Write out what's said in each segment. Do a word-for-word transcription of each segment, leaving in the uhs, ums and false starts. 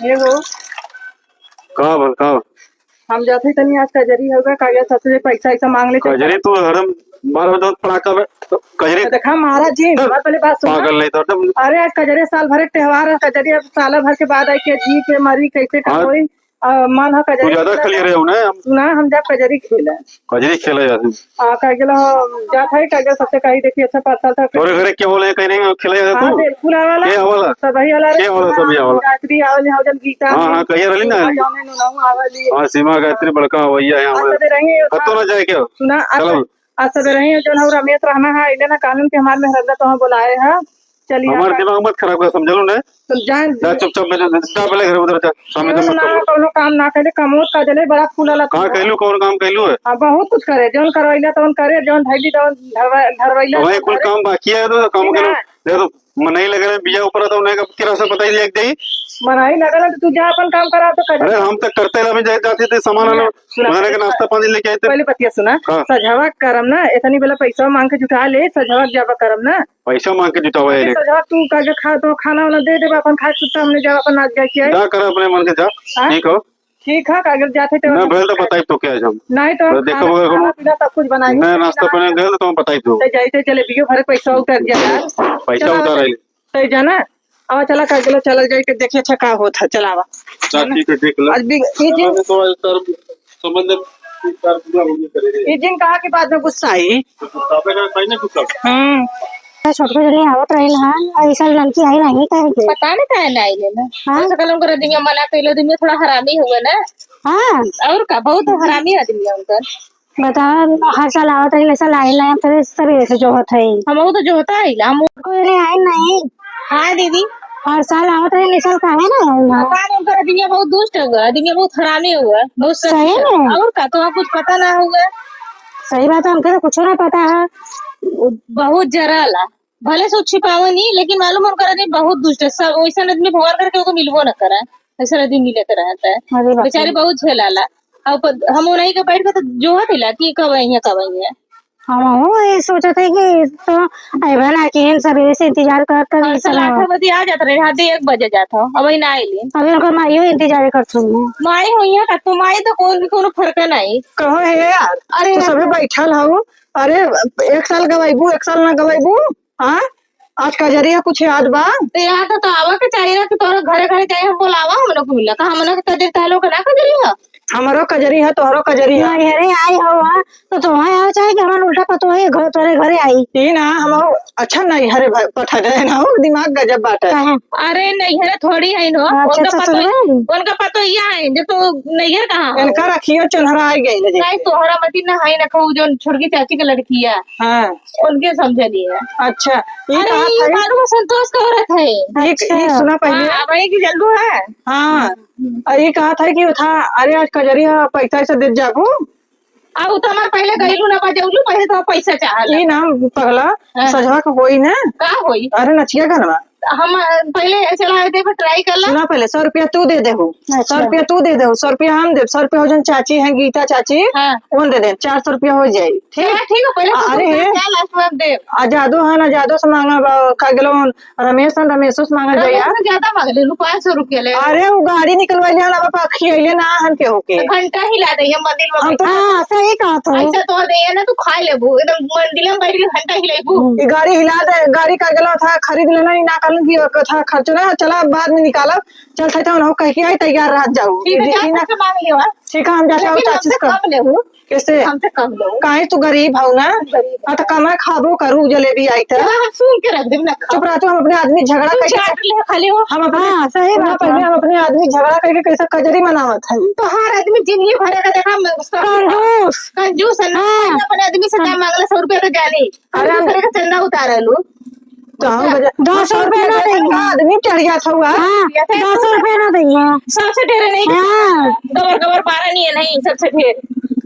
ये वो। का बोल, का? हम जाते तनी आज कजरी होगा, का गया सबसे पैसा ऐसा मांग ले। कजरी तू हरदम बार बार पड़ाका में, तो कजरी। देखा महाराज जी, चल, बात पहले बात सुन। पागल नहीं तो एकदम। अरे आज कजरी साल भर के त्योहार है, कजरी अब साल भर के बाद आई के जी के मरी कैसे का हाँ। होई? अ, मन ह तू कजरी ज्यादा खेला खेली था। रहे हो ना, हम सुना हम जब कजरी खेला। कजरी खेला जाते। आ, का गेला हो, जात है, का गेला सबसे कही देखी अच्छा पाँच साल तक। तोरे घरे क्या बोले, कहीं नहीं खेला जाता हाँ, तू? बिल्कुल आवाला। क्या आवाला? सब ही आवाला रे। क्या आवाला, सब ही आवाला? गायत्री आवाली, हो जन गीता हाँ, में। हाँ, कहिया रहली ना? हाँ, जाने नु नाम आवाली। हाँ, सीमा गायत्री बड़का भैया है हाँ, हमारे। सब रही है, हत्तो ना जाए क्या? सुना, चलो। आज सब रही है, जौन हो रमेश रहना है, इले ना कानून के हमार में हरदा तो हम बोलाए हैं। चलिए, हमार आप दिमाग मत खराब कर, समझलू ने? तो जान जा, चुपचाप मेरे, जा, पहले घर उधर जा, स्वामी ना, तुम मत ना, करो। कौनो काम ना कैले, कमोत का देले, बड़ा फूला ला कहाँ तू। कैलू, कौन काम कैलू है? हाँ, बहुत कुछ करे, जौन करवैला तौन करे, जौन धैली तौन धरवा-, धरवैला वही तौन कुल करे। काम बाकी है, तो काम ठीक करो। है। देखो, मनई लगे रहे, बिया ऊपर तो उन्हें अब किरा से पता ही लग जाई। मनई लगे रहे, तो तू जा अपन काम करा, तो कर। अरे, हम तो करते ला, हम जा-, जाते थे, सामान लो, सुना, उन्होंने के पहले नाश्ता पानी लेके आए थे। पहले बतिया सुना, हाँ। सजवा करम ना, इतनी बेला पैसा मांग के जुटा ले, सजवा जाबा करम ना। पैसा मांग के जुटावा है अरे रे। सजवा तू का जो खा तो खाना वाना दे देबा अपन खाए सुत्ता हमने जाओ अपन नाच गा के आए। जा कर अपने मन के जा। हाँ? ठीक हो। ठीक है, अगर जाते तो ना भेल तो बताई तो क्या हम। नहीं तो हम देखो खाना, मगर खाना कोनो पीना सब कुछ बनाई। नहीं नाश्ता पानी भेल तो हम बताई दो। तो जाते जलेबियों भरे पैसा उतर जाए यार। पैसा चलो, उतार आइल। तो जाना। आवा चला का गेलो चला जाए के देखिए अच्छा का होत है चलावा। चल ठीक है देख लो। आज भी ये जिन तो सर संबंध ये जिन कहा कि बाद में गुस्सा आई। हम्म। छोटका जने आवत रहिल हन, और ई साल लड़की आई नहीं कहे के। पता नहीं काहे ना आइले ना। हाँ? ऐसा कलम कर दिया, मना कइलो, दिया थोड़ा हरामी हुआ ना। हाँ। और का, बहुत हरामी आदमी है उनकर। बताओ, हर साल आवत रहिल, ई साल आइल नहीं, फिर इस तरह से जो होत है। हम वो तो जो होता है, हम कोई नहीं आइल नहीं। हाँ दीदी। हर साल आवत रहिल, ई साल काहे ना आइल ना? पता नहीं, उनकर दिया बहुत दुष्ट हुआ, दिया बहुत हरामी हुआ, बहुत सही सही में? और का, तो कुछ पता ना हुआ। सही बात है, हमके तो कुछ ना पता है। बहुत जराला, भले से उ छिपावे नहीं, लेकिन मालूम उनकर आदमी बहुत दुष्ट है। सब वैसन आदमी भगवान करके ओको मिलबो न करे, ऐसा आदमी मिले के रहता है। अरे बाप रे। बेचारी बहुत झेलाला। अब प-, हम उन्हीं के बैठ के तो जोहत हिला कि कब आई है, कब आई है। हम वो ये सोचत है कि तो अइबे ना कि इन सब ऐसे इंतजार कर कर हर ये साल सब आठ बजे आ जात रहे, रात एक बजे जात हो, अब वही ना आइली। अभी उनकर माइयो इंतजार करत हुई है। माई हुई है का? तो माई तो कौन भी कोनो फर्क नहीं। कहो हे यार, अरे तू यार। सभी बैठल हो, अरे एक साल गवाइबू, एक साल ना गवाइबू, हाँ? आज कजरी है, कुछ याद बा? तो याद तो आवा के चाहिए ना कि तोहरा घरे घरे जाए, हम बोलावा, हम लोग को मिला। का हम लोग के कजरी तहलो के ना कजरी है? हमरो कजरी है, तोहरो कजरी है। नैहरे आई हो, हाँ, तो तोहे आवे चाहे कि हमार उल्टा पतो है, घर, तोरे घरे आई। ई ना, हम अच्छा नैहरे भ-, पठा दे ना हो, दिमाग गजब बाटे। काहे? अरे नैहरे थोड़ी है नो, अच्छा, उनका पतो, ससुर में? उनका पतो यह है, जो तू नैहर कहाँ हो? इनका रखियो चोन्हरा आई गई ना जी। नहीं, तोहरा मती ना है ना, कहू जो छोटकी चाची के लड़की है। हाँ। उनके समझे नहीं है। अच्छा, ये अरे, कहा ये था? मालूम है, संतोष का औरत है। ये, अच्छा। ये सुना पहले। हाँ, वही की जल्दू है। हाँ, और ये कहा था कि था, अरे, आज कजरी है, पैसा ऐसा दे जाबू। अब तो हमार पहले गईलू ना बजौलू, पहले तो पैसा चाहला। ये ना पगला, हाँ। सजवा के होई ना। का होई? अरे, नचिया गनवा। हम पहले चला देबे, try कर ला। सुना पहले, सौ रुपया तू दे देहू, अच्छा। सौ रुपया तू दे देहू, सौ रुपया हम देब, सौ रुपया हो जौन चाची हैं, गीता चाची, हाँ। उन दे दे, चार सौ रुपया हो जाई, ठीक? हाँ, ठीक है, पहले तो अरे, तुम क्या last में हम देब? आजादो है ना, आजादो से मांगा बा, का गेलो रमेश है, रमेशो से मांगा जाई रमेश यार। से ज्यादा मांग ले, पाँच सौ रुपया ले। अरे, वो गाड़ी निकलवाइले हन, अब खियैले ना हन केहू के। तो घंटा हिला दे, हम मंदिर में हम तो बैठे। हाँ, सही कहा तू। ऐसा तो दे ना, तू खा लेबू, एकदम मंदिर में बैठ के घंटा हिलेबू। हम्म। ये गाड़ी हिला दे, गाड़ी का गेलो था, खरीद लेना, ई ना कहलन कि था खर्च ना, चला बाद में निकालब। चल, सही था, उन्हों कह के आई, तैयार रह जाऊ। ठीक है, जा, दीदी ना, पैसा मांग लियो, हाँ। ठीक है, हम जाते हैं, लेकिन चाची से हमसे कह। कम लेहू। कैसे? हमसे कम लेहू। काहे तू गरीब हऊ ना? गरीब। हाँ, तो कमा खाबो करू, जलेबी आई तो। चला, हम सूंघ के रख देब ना, खाओ। चुप रह तू, हम अपने आदमी झगड़ा तू करके चाट ले खाली हो। हम अपने, हाँ, सही सुना बात पहले, है। हम अपने आदमी झगड़ा करके कैसा कजरी मनावत है। तोहार आदमी जिंदगी भर का देखा, म-, सब कंजूस। कंजूस है ना, हाँ। अपने आदमी से ना मांगला, सौ रुपया तो जानी। अरे, हम दूसरे का चंदा उतारे लू। तो हम बजा-, दो सौ रुपया ना देंगे। आदमी चढ़ गया था हुआ। हाँ, दो सौ रुपया ना देंगे। सबसे ढेर नहीं। हाँ। गबर गबर बारह नहीं है, नहीं, सबसे ढेर।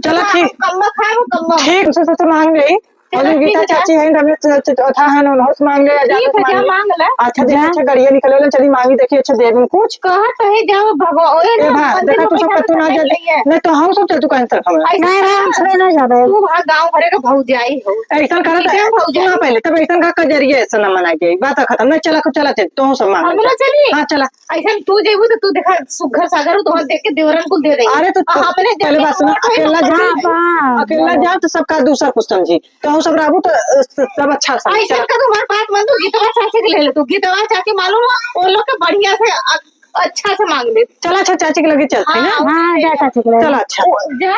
चलो, ठीक। कम्मा खाए, वो कम्मा। ठीक, सबसे तो मांग गई। और चला, गीता ठीक है। चाची है, रमेश च-, च-, था है, उनहु से मांग ले, या ठीक है, जा मांग ले। मांग ले। अच्छा, देखिए, जा। अच्छा, गड़िया निकले वाला, चली मांगी, देखिए, अच्छा, दे दूँ कुछ। कहत है, जाओ भगवान, ओए ए ना, भा, मंदिर देखा, में तू सब पैसा कत्तू ना मांग जाते। ले। नहीं, तो हम सब चल, तू cancel हम। ऐसा नहीं, नहीं, हम सब ना जाबे। तू वहाँ गाँव भरे का भौजाई हो। ऐसा करा ठीक है, तो, भौजाई। सुना पहले, तब ऐसा का कजरिया ऐसा ना मना के, बात खत्म। नहीं, चला, चला, चल, तो हम सब मांग हम ले, ना चल। चली। हाँ, चला। ऐसा तू जेबू तो तू देखा, सुघर सागर हो, तो वहाँ देख के देवरन कुल दे देगी। अरे, तो आ, तू हमने पहले देख बात सुना, के अकेला जा, हाँ, बा। अकेला जा, तो सबका दूसर कुछ समझी। तो हम सब रहबू तो, अ, स-, सब अच्छा समझी। ऐसा चला। का तुम्हारे बात मान दो, गीतवा चाची के ले ले तू। गीतवा चाची मालूम हो, वो लोग के बढ़िया से अ-, अच्छा से मांग ले। चला, अच्छा, चाची के लगे चलते हैं ना। हाँ, हाँ, जा चाची के लगे। चला, अच्छा। ओ, जा।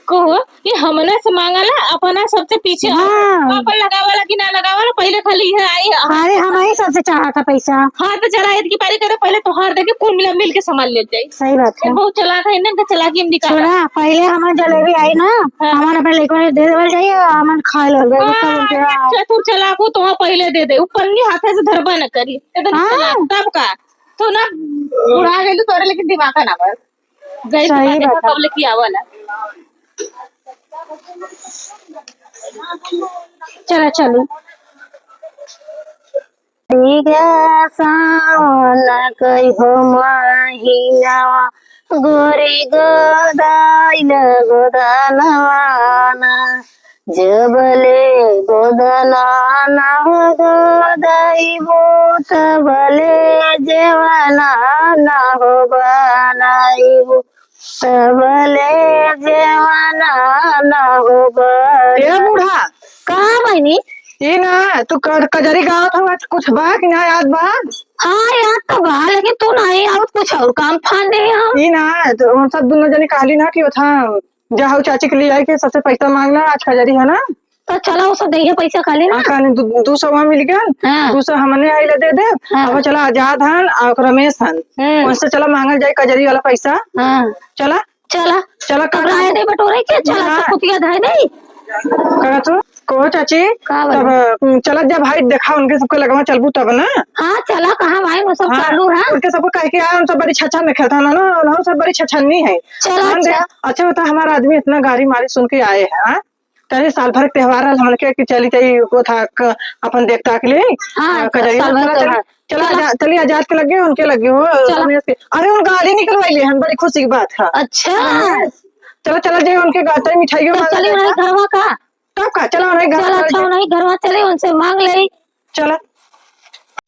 कहो कि हमने से मांगला, अपना सबसे पीछे हाँ। अपन लगावला कि ना लगावला, पहले खाली है आई। अरे, हम ही सबसे चाहा था पैसा। हाँ, तो चला, इतनी पारी करे, पहले तोहार देके कुल मिला मिल के संभाल ले जाई। सही बात है। बहुत चलाक है, इनका चलाकी हम निकाला। सुना, पहले हमार जलेबी आई ना, हाँ। हमार अपने लइकवा के दे देवल जाई और हमार खा लेवल जाई, हाँ, तब उनके ये हाँ। चतुर चलाक हो, तो हाँ, पहले दे दे, ऊ पन्नी हाथे से धरबा न करी, एकदम हाँ। चलाक, तब का? तो ना, बुढ़ा गई तो तोरे, लेकिन दिमाग का ना बस। गई सही बात है। कब लेके आवा ना। चला, चली। गा सावन कइहो महीनवा, गोरी गोदाइल गोदनवाना, जबले गोदनवाना हो गोदाइबो, तबले जेवना ना हो बनाइबो। सबले जेवना न हो गया। ए बूढ़ा। का बहिनी? ई ना, तू क-, कजरी गावत हऊ, आज कुछ बा कि ना याद बा? हाँ, याद तो बा, लेकिन तू नहीं आवत, कुछ और काम फान दे हम। ई ना, तो हम सब दुनो जने कहली ना कि ओथा जा हऊ चाची के लिए आई के सबसे पैसा मांगना, आज कजरी है ना। तो चला, वो सब देइहे पैसा खाली ना। हाँ, खाली दू, दू सौ वहाँ मिल गया, हाँ। दू सौ हमने आइले दे दे। हाँ। अब चला आजाद हन और रमेश हन, हम्म। उनसे चला मांगल जाए कजरी वाला पैसा। हाँ। चला। चला। चला, का अब राय दे बटोरे के, चला, हाँ। तो कुतिया धाय दे। कहा तू, कहो चाची, का तब, बोले? हम्म, चला जा भाई, देखा उनके सबके लगवा चलबू तब ना। हाँ, चला, कहाँ भाई, वो सब हाँ, चालू है। उनके सबको कह के आए, हम सब बड़ी छछा में खेलता ना, ना, हम सब बड़ी छछन्नी है। चला, हाँ, दे, अच्छा। अच्छा होता हमारा आदमी इतना गारी मारी सुन के आए हैं, हाँ? तनी साल भर के त्योहार रहल हमन के कि चली जाई ओथा क-, अपन देख ताक ले। हाँ, आ, कजरिया साल भर चला, त्योहार। चला, चला। आजा-, चली आजाद के लगे, उनके लगे हो, चला। रमेश के। अरे, उन गाड़ी निकलवाई ले हन, बड़ी खुशी की बात है। अच्छा। हाँ। चला, चला जाए उनके गा-, तनी मिठाइयों तो मांगा चली जाए। उन्हें घरवा का? तब का, चला उन्हें घर चला, चला अच्छा, जाए। उन्हें घरवा चले, उनसे मांग ले। चला।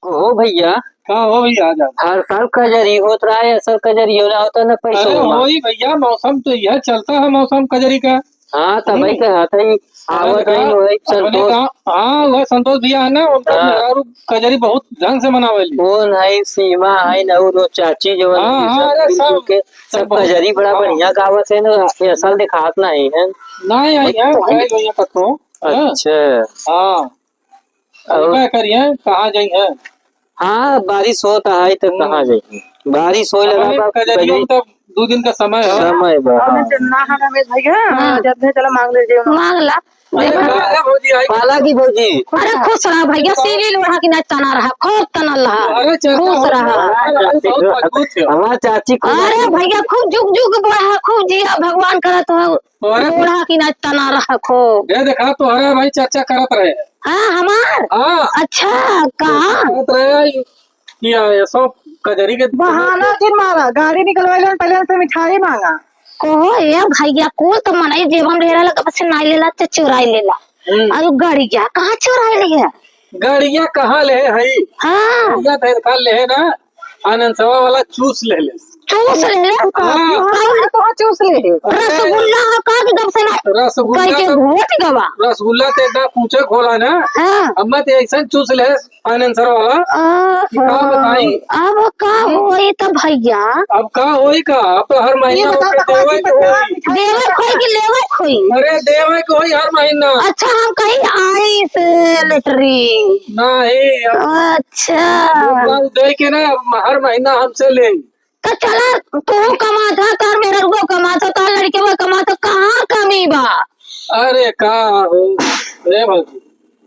हो भैया। का हो भैया, आ जा। हर साल कजरी होत रहा है, असल कजरी हो रहा होता ना पैसों अरे में। होई भैया, मौसम तो यह चलता है, मौसम कजरी का। हाँ, तब हम्म। भाई कहत है, अरे आवत का, नहीं, वही अपने संतोष। गाँव, हाँ, वह संतोष भैया है ना, उनका हाँ। मेहरारू कजरी बहुत ढंग से मनावेली। वो नहीं, सीमा है ना, वो चाची जो है, हाँ, ये हाँ, सब अरे मिलजुल सब, के सब सब बहुत, कजरी बड़ा हाँ। बढ़िया गावत है ना, ये असल दिखात नहीं है। नहीं आई है, तो गए हुई है कतनो, हाँ। अच्छा। हाँ। और का करिए, कहाँ जाई है? हाँ, बारिश होता है तो हम्म। कहाँ जाई? बारिश होए लगा अरे, बा, कजरियो कजरी में तो दो दिन का समय है। समय बा, हाँ। ना है रमेश भैया, हाँ। जब है चला मांग लीजिए। मांग ला। अरे, देखो। का है भौजी, आई? पाला की भौजी। अरे, खुश रहा भैया, सीली लोढ़ा की ना तना रहा, खूब तनल रहा। अरे, चलता खुश हो, रहा। अरे, अरे, बहुत मजबूत है। हमार चाची को अरे भैया, खूब जुग जुग बढ़ा, खूब जिया, भगवान करत हो। तोहरे लोढ़ा की ना तना रहा खूब। ये देखा, तोहरे भाई चर्चा करत रहे। हाँ, हमार? हाँ। अच्छा, कहाँ? करत रहे कि ये सब कजरी के बहाना जिन मारा, गाड़ी निकलवाइले, पहले उनसे मिठाई मांगा। कहो, ए भैया, कुल तो मनई जेबम ले रहला, कब से नाई लेला, तो चुराई लेला। हम्म। और गड़िया कहाँ चुराई ले है? गड़िया कहाँ ले है? हाँ। गड़िया तो इनका ले है ना, आनंद सभा वाला चूस ले ले। चूस ले ले? हाँ। और तो चूस ले ले। रसगुल्ला का कि गप से ना? रसगुल्ला कह के तो, घोट गवा। रसगुल्ला तो एकदम पूछे खोला ना। हाँ। अम्मा तो ऐसा चूस ले, फाइनेंसर वाला। आहा। का बताई? अब का होई त भैया? अब का होई का? अब तो हर महीना ये बताओ, ओकर तो देवे के होई। देवे के होई कि लेवे के होई? अरे देवे के होई हर महीना। अच्छा, हम कहीं आई से लेटरी। नहीं, अब अच्छा। एक बार दे के ना, अब हर महीना हमसे ले। तो चला, तू कमा था, तार मेहररुआ कमा था, तार लड़के वो कमा था, कहाँ कमी बा? अरे का हो, रे भौजी,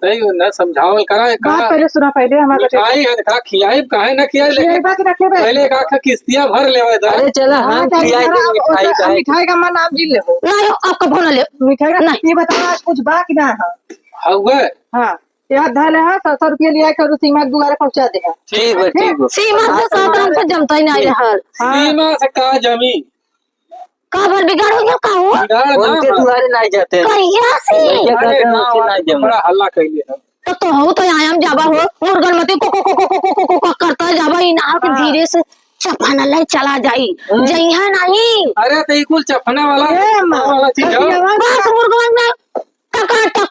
तई ना समझावल करा, बात का पहले सुना, पहले हमारे मिठाई है, का खियाई, काहे ना खियाई, लेकिन खियाई बात रखे बे। पहले का, का किस्तिया भर लेवे दा। अरे चला, हाँ, हम चल, खियाई जरा दे अब मिठाई, ओसे, काहे मिठाई का मन आप जी ले हो। ना, यो, आप कबो ना ले। मिठाई का, नहीं। ये बताओ, आज कुछ बा कि ना है? हउवे। हाँ, याद धर ले, हाँ, सौ, सौ रुपया लिया करू, सीमा के दुआरे पहुँचा दे, हाँ। ठीक बा, ठीक बा। सीमा से साथ हमसे जमता ही नहीं रहल। हाँ। सीमा से का जमी? का भर बिगाड़ हो गया का हो? बिगाड़ ना उनके बा। दुआरे ना जाते हैं। कहिया से? भैया अरे कहते हैं ना, उनसे ना जमा। बड़ा हल्ला कैले है। तो तोहू तो आयाम जाबा हो, मुर्गन मती को, को, को करता जाबा, इनार के हाँ। धीरे से चपहना ले चला जाई। हम्म। जइहा नहीं। अरे तो ई कुल चपहना वाला, ए, माँ, वाला चीज है। बस मुर्गन में टका, टक,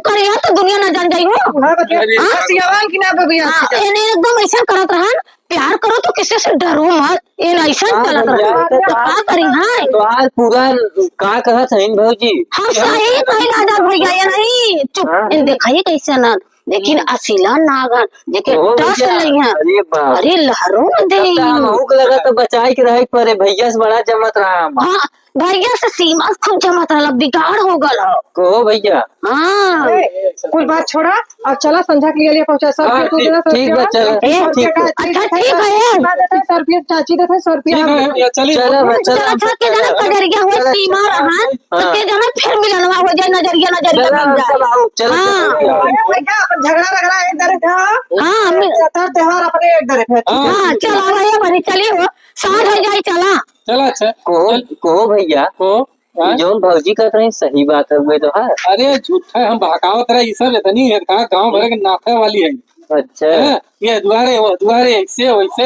करे हो तो दुनिया ना जान जाई हो। हाँ, बतिया। अरे हाँ? सियावाल की ना बबिया हाँ, सिया। एने एकदम ऐसा करत रहन, प्यार करो तो किसी से डरो मत। एन ऐसा हाँ चलत भैया, रहन। तो तो का करी, हाँ? तो आज पूरा का कहत हईन भौजी? हम सही कही राजा भैया, ये नहीं, चुप, हाँ। इन देखाई कैसे ना, लेकिन हम्म। असीला नागन, जेके ओ टस भैया, नहीं है। अरे बाप। अरे लहरों में तब दे। तो हम हुक लगा तो बचाई के रहे, पर भैया से बड़ा जमत रहा हम। हाँ, भैया से सीमा खूब जमत रहल, बिगाड़ हो गल हो। कहो भैया। हाँ। ए, कुल बात छोड़ा, अब चला संझा के लिए पहुंचा, सौ हाँ, रुपया तू ठीक, दे दे, सौ ठीक रुपया बा, चला, हम, ए, ठीक बा। अच्छा, ठीक है। माँ देते हैं सौ रुपया, चाची देते हैं सौ रुपया, ठीक हम है, देते हैं। भैया, चलिए। चला बा, चला, चला, चला, के चला। जाना कजरिया हो, चला, सीमा चला। रहा, तो हाँ। के जाना फिर मिलनवा हो जाए, नजरिया, नजरिया चला, बन जाए। चला, आओ, चला, हाँ। चला, आओ। अरे भैया, अपन झगड़ा रगड़ा एक तरफ है। हाँ, हम त्योहार, त्योहार अपने एक तरफ है। हाँ, हाँ, ठीक है। चला भैया, बनी, चलिए हो, साँझ हो जाए, चला। चला, अच्छा। कहो, चल। कहो भैया। कहो। हाँ? जौन भौजी कहत रही, सही बात है, हुए तो है। अरे, झूठा हम बहकावत रहे, ई सब इतनी है, कहाँ गाँव भर के नाथे वाली है। अच्छा। हैं? ये दुआरे, वो दुआरे, ऐसे, वैसे,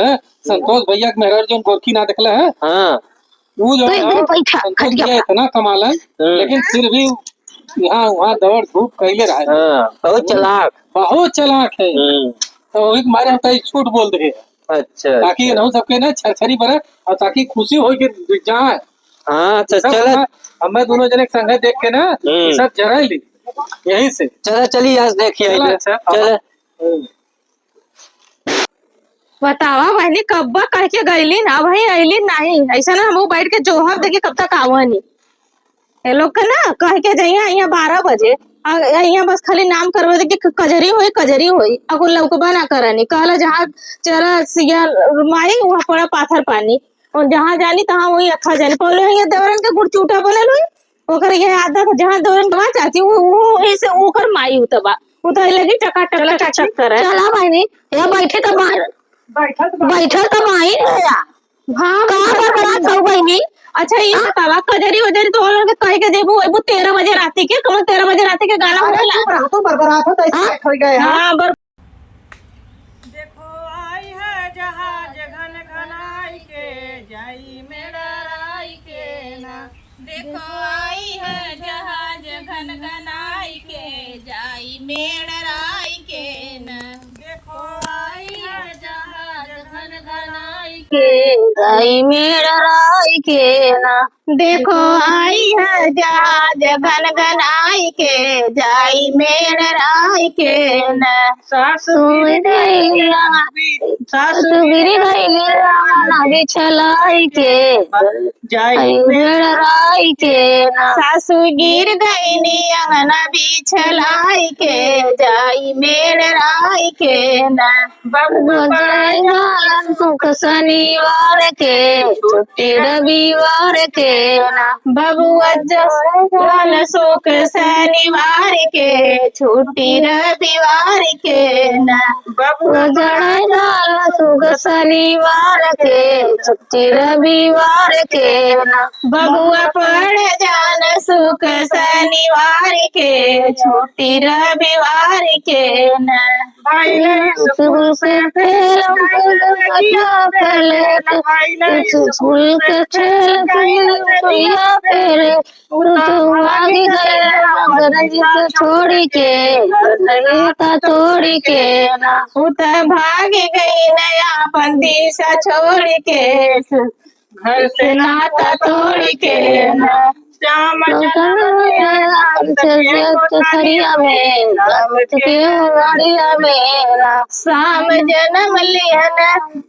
हैं? संतोष भैया के मेहरारू जौन गोरखी ना देखले है? हाँ। वो जो तो है, इधर बैठा, संतोष खटिया भैया पर। इतना कमालन, हम्म। लेकिन फिर भी यहाँ, वहाँ दौड़ धूप कैले रहे। हाँ, बहुत चालाक। बहुत चालाक है। हम्म। तो वही के मारे हम कहीं झूठ बोल दे। अच्छा, ताकि अच्छा। इनहू सबके ना छरछरी बरे और ताकि खुशी होई कि जाए। हाँ, अच्छा, सब चला। हमें, हमें दोनों जने के संगे देख के ना, हम्म। सब जरा ली। यही से। चला, चली आज देखिए चला, इधर। अच्छा, चला। हम्म। बतावा बहनी, कब्बा कह के गईली ना, अबहीं अइली नहीं। ऐसा ना हम बैठ के जोहर देखी कब तक आवनी। ये लोग के ना कह के जइहा यहाँ बारह बजे, आ यहाँ बस खाली नाम करवे दे कि क-, कजरी होई, कजरी होई, आ कुल लौकबा ना करनी। कहला जहाँ चरा सिया माई, वहाँ पड़ा पाथर पानी, और जहाँ जानी तहाँ वही अखा जानी। पहले यहाँ देवरन के गुड़चूटा बनल हुई, ओकर ये आदत, जहाँ देवरन के वहाँ चाची, वो, वो वहीं से ओकर माई उतबा, उतर लगी टका टक, चला टका चाची। टक करे। चला बहनी, यहाँ बैठे तो बाहर। बैठल तो बा। बैठल तो बाहिन भैया। हाँ, कहाँ बैठल पर बा। बरात हो बहिनी? अच्छा, ये हाँ? बतावा, कजरी वजरी तो उन्होंने कह के देबू, अबू तेरह बजे राती के, कौन तेरह बजे राती के गाना अरे, होला? चुप रहा, तू बरबरात हो, तो ऐसे हाँ? बैठ हो गए, हाँ? हाँ, बर- देखो आई है जहाज घन घनाई के, जाई मेड़राई के ना। देखो आई है जहाज घनघनाई के, जाई मेड़राई के ना। देखो आई है जहाज घनघनाई के, जाई मेड़राई के ना। देखो आई है जहाज घनघनाई के, जाई मेड़राई के ना। सासु गिर गइली, सासु गिर गइली, अंगना बिछलाई के। जाई मेड़राई के ना। सासु गिर गइली, अंगना बिछलाई के। जाई मेड़राई के ना। बबुआ जाए जालन सुख शनिवार के, छुट्टी रविवार के ना। बबुआ जाए जालन सुख शनिवार के, छुट्टी रविवार के ना। बबुआ जाए जालन सुख शनिवार के, छुट्टी रविवार के ना। बबुआ पढ़े जान सुख शनिवार के, छुट्टी रविवार के ना। भइले स्कूल के फेल, भइले स्कूल के फेल, भइले स्कूल के फेल, भइले फेल। उ तो भाग गइल मगर दिशा छोड़ के, नाता तोड़ के ना। उ तो भाग गइल आपन दिशा छोड़ के। घर से नाता तोड़ के ना। श्याम जन्म लिहन कंस के कोठरिया में, कंस के कोठरिया में ना। श्याम जन्म लिहन,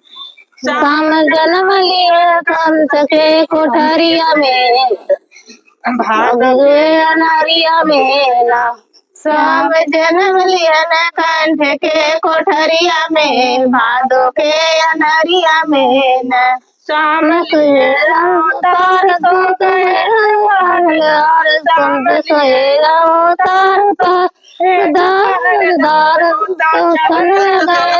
श्याम जन्म लिहन कंस के कोठरिया में। भाग गए अनहरिया में ना। श्याम जन्म लिहन कंठ के कोठरिया में, भादो के अनहरिया में न। श्याम के अवतार तो कहे अवतार, संत सोए अवतार तो दार, दार तो चल गए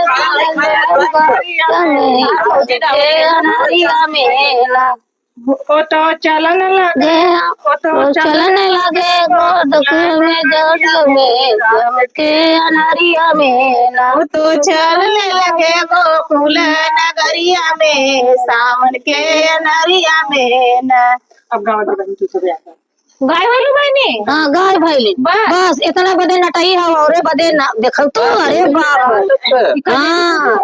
के अनहरिया में ना। ओ तो चलन लगे, गे, ओ तो ओ चलन चलन लगे, गोद में जग में, श्याम के अनहरिया में ना। ओ तो चलन लगे गोकुल नगरिया में, सावन के अनहरिया में ना। अब गाँव के बहन की सब आता। गाय वाली बहनी? हाँ, गाय भैली। बस। बस, इतना बदे नटाई है, औरे बदे ना, देखल तो, अरे बाप रे। हाँ।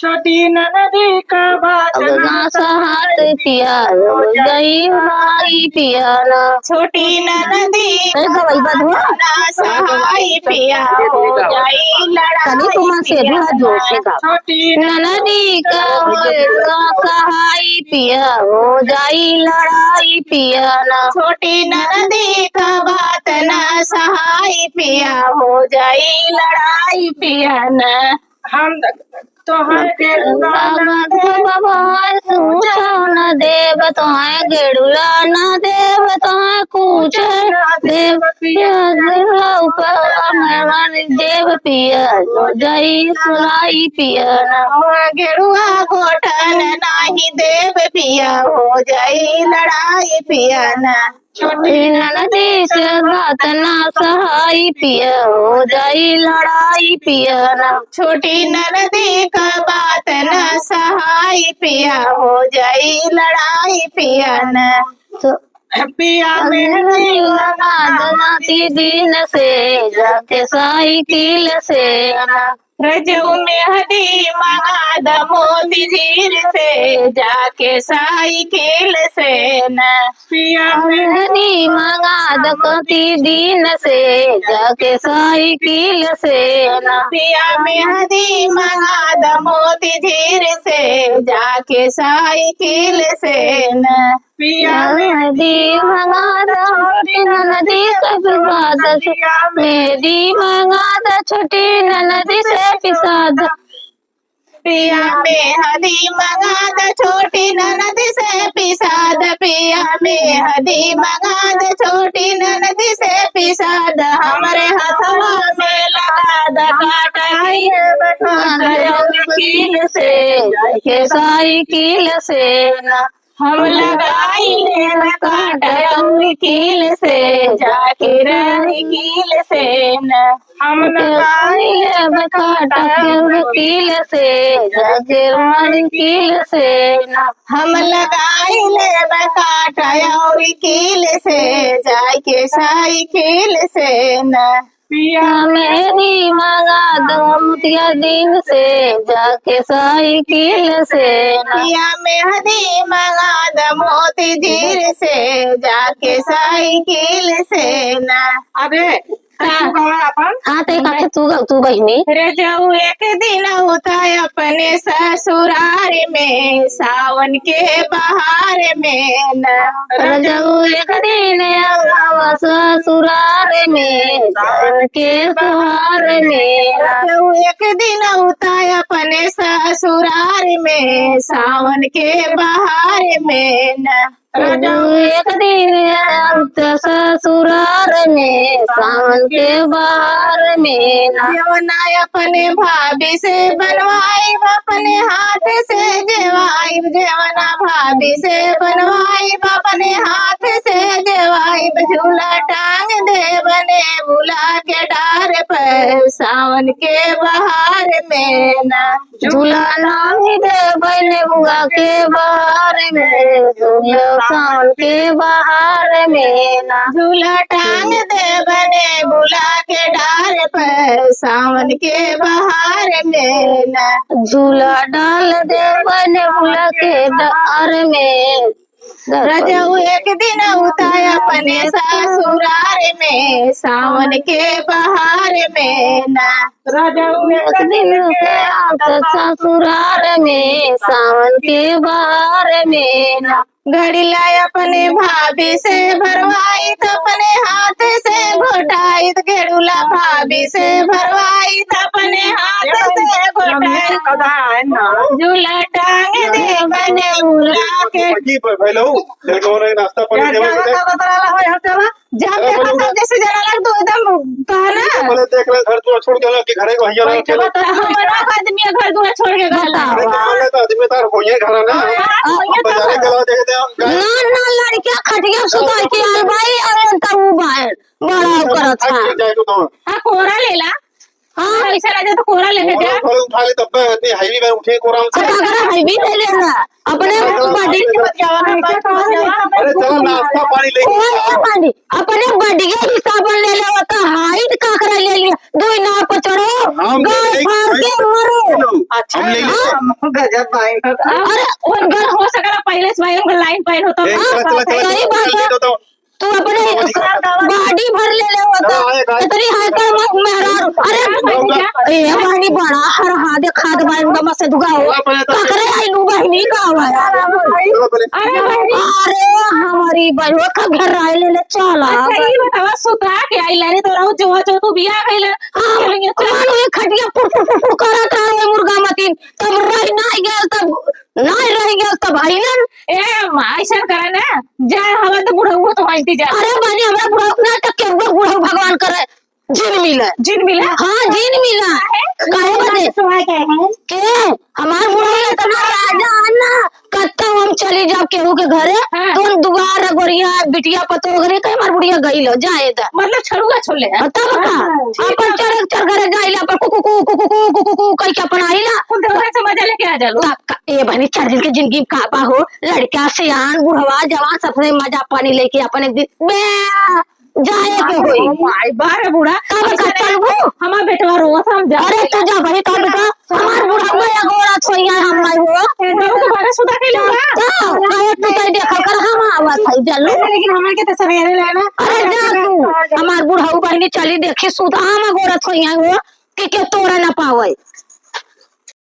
छोटी ननदी का बात अब ना ना सहात पिया, हो जाई भाई पिया ना। छोटी ननदी ए, का गवाई बात बात हुआ? ना सहाई पिया, हो जाई लड़ाई तनी तू मन से पिया। जोर से गा। छोटी ननदी का होए ना सहाई पिया, हो जाई लड़ाई पिया ना। छोटी ननदी का बात ना सहाई पिया, हो जाई लड़ाई पिया ना। हम तोहर गेड़ुआ ना देब, तोहर गेड़ुआ ना देब, तोहर कुछ ना देब, पिया गेड़ुआ ऊपर देब पिया, हो जाई सुनाई पिया ना। तोहर गेड़ुआ घोटन नाही देब पिया, हो जाई लड़ाई पिया ना। छोटी ननदी से बात ना सहाई पिया, हो जाई लड़ाई पिया ना। छोटी ननदी का बात ना सहाई पिया, हो जाई लड़ाई पिया ना। तो पिया मेहंदी मंगा दो मोती दिन से, जाके साइकिल से ना। रजऊ मेहंदी मंगा द मोती झीर से, जाके साइकिल से ना। पिया मेहंदी मंगा द मोती दिन से, जाके साइकिल से ना। पिया मेहंदी मंगा द मोती झीर से, जाके साइकिल से ना। पिया मेहंदी मंगा द छोटी ननदी का पिसाद, मेहंदी मंगा द छोटी ननदी से पिसाद। पिया मेहंदी मंगा द छोटी ननदी से पिसाद, पिया मेहंदी मंगा द छोटी ननदी से पिसाद, हमरे हथवा में लगा द काटा, काटा कील से, जाके साइकिल से ना। हम लगाई लेब काटा अउर कील से, जाके रानी कील से ना। हम लगाई लेब काटा अउर कील से, जाके रानी कील से ना। हम लगाई लेब काटा अउर कील से, जाके साइकिल से ना। पिया मेहंदी मंगा द मोतिया दिन से, जाके साइकिल से ना। पिया मेहंदी मंगा द मोती झीर से, जाके साइकिल से ना। अबे, हाँ। तू गावा अपन। हाँ, ते काके तू गा, तू बहिनी। रजऊ एक दिन होता अपने ससुरार में, सावन के बहार में ना। रजऊ एक दिन आवा ससुरार में, सावन के बहार में ना। रजऊ एक दिन होता अपने ससुरार में, सावन के बहार में ना। रजऊ एक दिन आवा ससुरार में, सावन के बहार में ना। जेवना अपने भाभी से बनवाइब, अपने हाथ से जेवाइब, जेवना भाभी से बनवाइब, अपने हाथ से जेवाइब, झूला टांग देब नेबुला के डार पर, सावन के बहार में ना। झूला टांग देब नेबुआ के बहार में, झूला सावन के बहार में ना। झूला टांग देब नेबुला के डार पर, सावन के बहार में ना। झूला डाल देब नेबुला के डार में। रजऊ एक दिन उताय अपने ससुरार में, सावन के बहार में ना। रजऊ एक दिन के आत ससुरार में, सावन के बहार में ना। घड़ीला अपने भाभी से भरवाइत, अपने हाथ से घोटाइत, गेड़ूला भाभी से भरवाइत, अपने हाथ से घोटाइत। झूला टांग दे बने उला के। की प-, पहले हो, तेरे को नहीं नाश्ता पानी क्या, देवे क्या के। बता रहा है, हर जगह? जब अरे देखा बोलो तब ना। जैसे जना लग तो एकदम कहा ना। बोले, देख ले, घर दुआर छोड़ के ना कि घरे को हिया ना बैठे खेले। बता, हमारा आदमी है घर दुआर छोड़ के गला। बताओ। अरे, तो बोले तो आदमी तार होइए घर ना। हाँ, होइए तो बाजारे घर। गला देख दे हम, ना, ना, लड़किया खटिया सुता के आल बाई, और उनका ऊ बाहर बड़ा करत है। जाए तो। हाँ, कोरा लेला। हाँ। ऐसा लगे तो कोरा लेके जा। कोरा उठा ले तब इतनी heavy में उठे कोरा में से। अच्छा, अगर heavy ले लेना, अपने body के बतियावा ना, अरे चलो नाश्ता पानी ले। कोई ना पानी, अपने body के हिसाब ले ले, तो height का करे ले लिया, दो नाव पर चढ़ो, हम गाल ले फाड़ के मरो। अच्छा, हम ले ले। हाँ। गजब भाई। अरे, उनकर हो सकला पहले से भाई उनकर line पाइन होता। ए, हाँ, चला, चला, चला, सही बात है। ले दो तो। तू अपने body भर ले ले होता। हाँ, एक, एक। इतनी हाइकर मत मेहरारू। अरे, हाँ, भैया। ए, बहनी बड़ा हर हाथ खात बा, एकदम से दुगा हो। चला, पहले तो ककरे आइलू बहनी का हुआ? चला, पहले। अरे, बहनी। अरे, हमारी बहू का घर आए ले ले, चला। अच्छा, ई बतावा, सुता के आइला रे, तोरा जो, जो तू बिया गइल। हाँ, चला। मानो ये खटिया पुर, पुर, पुर, पुर करत रहो, मुर्गा मतीन। तब रह ना गया, तब ना रह गया, तब आइलन। ए, माँ, ऐसा करा ना, जा, हवा तो बुढ़ऊ तो वहीं जा। अरे बहनी, हमरा बुढ़ऊ ना, तो केहू बुढ़ऊ भगवान करे, जिन मिले। जिन मिले? हाँ, जिन मिले। काहे? काहे बदे? सुहाय काहे है? के? हमार बुढ़ऊ इतना राजा है ना, कत्ता हम चली जाओ केहू के घरे, हाँ। तो हम दुआर गोरिया, बिटिया पतोह घरे, कहे हमार बुढ़िया गई लो, जाए दा। मतलब छड़ुआ छोड़ ले। तब का? हाँ, ठीक अपन है। चरक चर घरे जाइला, अपन कुकु कु, कुकु कु, कुकु कु कह के अपन आइला। कुल देवता से मजा लेके आ जालो। तब का? ए बहनी, चार दिन के जिंदगी में का बा हो? लड़का सियान, बुढ़वा, जवान, सबसे मजा पानी लेके अपन एक दिन बे जाए के होई। ओ माई, बारे बूढ़ा। तब का ऐसा नहीं, चलबू? हमार बेटवा रोवत, हम जा अरे तू जा भाई, तब का? हमार बुढ़वा या गोरा छोइया हम नहीं हो। बुढ़ऊ के बारे सुता के लूंगा। का? अरे तू तो देखा कर, हम आवत है, चलू। अरे लेकिन हमार के तो सवेरे लेना। अरे जा तू, हमार बुढ़ऊ बहनी चली देखी, सुता हम गोरा छोइया हो। कि केहू तोरा ना पावे।